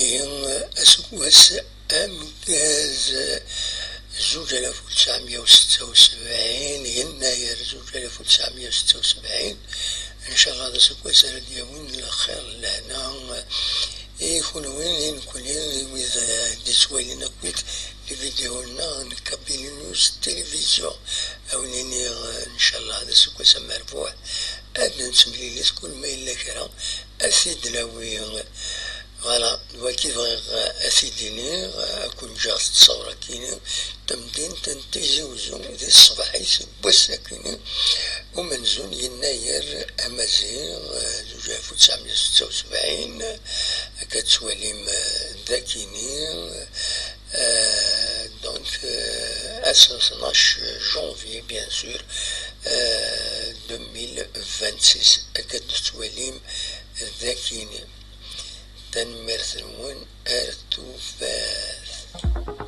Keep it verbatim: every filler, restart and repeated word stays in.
Aseggas ameggaz zuǧ alaf u tesɛemya u setta u sebɛin, yennayer zuǧ alaf u tesɛemya u setta u sebɛin. Ncallah d aseggas ara d-yawin lxir, lehna i kunwi, i nekni, i wid, eh, d-ittwalin akkit les vidéos-nneɣ n Kabylie News Télévision. A wen-iniɣ, eh, ncallah d aseggas amerbuḥ, ad nettemlilit kul ma yella kra, ad t-id-nawi. Voilà, d wagi bɣiɣ ad t-id-iniɣ, ad ken-ǧǧeɣ tettṣawṛ akini, tamdint n Tizi Uzzu, di ṣṣbeḥ-is n wass akini umenzu n yennayer amaziɣ, eh, zuǧ alaf u tesɛemya u setta u sebɛin, akka tettwalim, eh, d akini, eh, donc, eh, ass n tnac janvier, bien sûr, eh, deux mille vingt-six, akka tettwalim d akini. Tanemmirt-nwen, ar tufat.